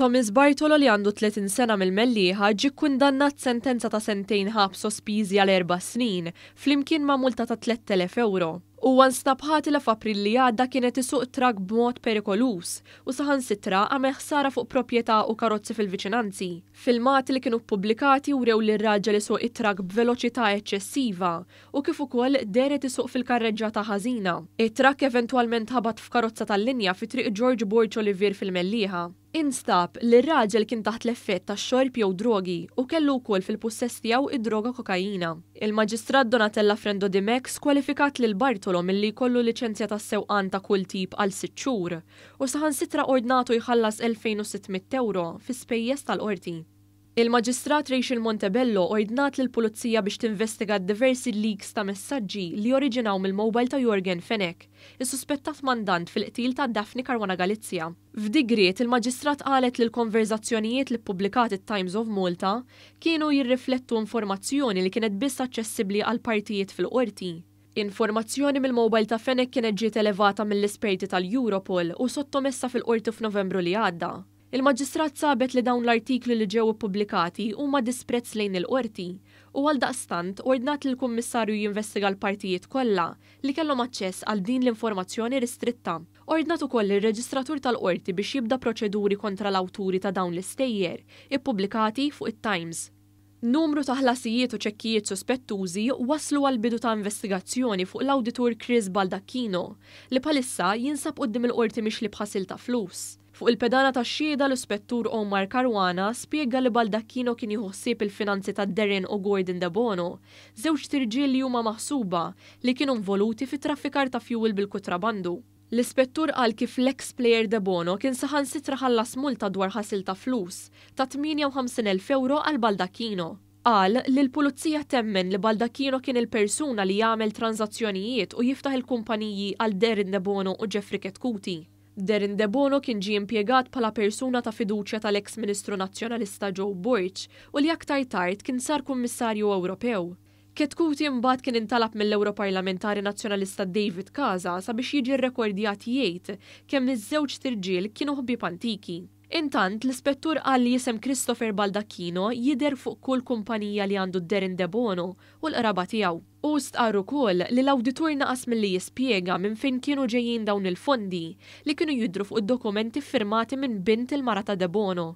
Thomas Bartolo li għandu 30 sena mill-Mellieħa ġie kkundannat sentenza ta' sentejn ħabs sospiżi għal 4 snin flimkien ma' multa ta' 3000 euro. Huwa nstab ħati li f'April li għadda kien qed isuq trakk b'mod perikoluż u saħansitra għamel ħsara fuq proprjetà u karozzi fil-viċinanzi. Filmati li kienu ppubblikati wrew li r-raġel isuq it-trakk b'veloċità eċċessiva u kif ukoll deher isuq fil-karreġġata ħażina. It-trakk eventwalment ħabat f'karozza tal-linja fi Triq George Borg Olivier fil-Mellieħa. Instab li r-raġel kien taħt l-effett ta' xorb jew drogi u kellu wkoll fil-pussess tiegħu id-droga kokaina. Il-Maġistrat Donatella Frendo Dimech skwalifikat lil Bartolo milli jkollu liċenzja tas-sewqan ta' kull tip għal 6 xhur u saħansitra ordnatu jħallas 2600 euro fi spejjeż tal-qorti. Il-Maġistrat Rachel Montebello ordnat lill-Pulizija biex tinvestiga diversi leaks ta' messaġġi li oriġinaw mill-mobile ta' Yorgen Fenech, is-suspettat mandant fil-qtil ta' Daphne Caruana Galizia. F'digriet, il-Maġistrat qalet li l-konverzazzjonijiet li ppubblikat it-Times of Malta kienu jirriflettu informazzjoni li kienet biss aċċessibbli għal partijiet fil-qorti. Informazzjoni mill-mobile ta' Fenech kienet ġiet elevata mill-esperti tal-Europol u sottomessa fil-qorti f'Novembru li għadda. Il-Maġistrat sabet li dawn l-artikli li ġew ippubblikati huma disprezz lejn il-qorti u għaldaqstant ordnat lill kummissarju jinvestiga l-partijiet kollha li kellhom aċċess għal din l-informazzjoni ristritta. Ordnat ukoll ir-reġistratur tal-qorti biex jibda proċeduri kontra l-awturi ta' dawn l-istejjer ippubblikati fuq it-Times. Numru ta' ħlasijiet u ċekkijiet sospettużi waslu għal bidu ta' investigazzjoni fuq l-awditur Chris Baldacchino li bħalissa jinsab quddiem il-qorti mixli b'ħasil ta' flus. Fuq il-pedana tax-xhieda, l-Ispettur Omar Caruana spjega li Baldacchino kien jieħu ħsieb il-finanzi ta' Darren u Gordon De Bono, żewġt irġiel li huma maħsuba li kienu involuti fit traffikar ta' fuel bil-kutrabandu. L-ispettur qal kif l-ex player De Bono kien saħansitra ħallas multa dwar ħasil ta' flus ta' 58,000 euro għal Baldacchino. Qal li l-pulizija temmen li Baldacchino kien il-persuna li jagħmel transazzjonijiet u jiftaħ il-kumpaniji għal Darren De Bono u Jeffrey Chetcuti. Darren De Bono kien ġie impjegat bħala persuna ta' fiduċja tal-ex Ministru Nazzjonalista Joe Borg u li aktar tard kien sar Kummissarju Ewropew. Chetcuti imbagħad kien intalab mill-Europarlamentari Nazzjonalista David Casa sabiex jiġi rrekordjat jgħid kemm iż-żewġt irġiel kienu ħbieb antiki. Intant, l-ispettur qal li isem Christopher Baldacchino jidher fuq kull kumpanija li għandu Darren De Bono u l-qraba tiegħu. U stqarr ukoll li l-awditur naqas milli jispjega minn fejn kienu ġejjin dawn il-fondi li kienu jidhru fuq id-dokumenti firmati minn bint il-mara ta' De Bono.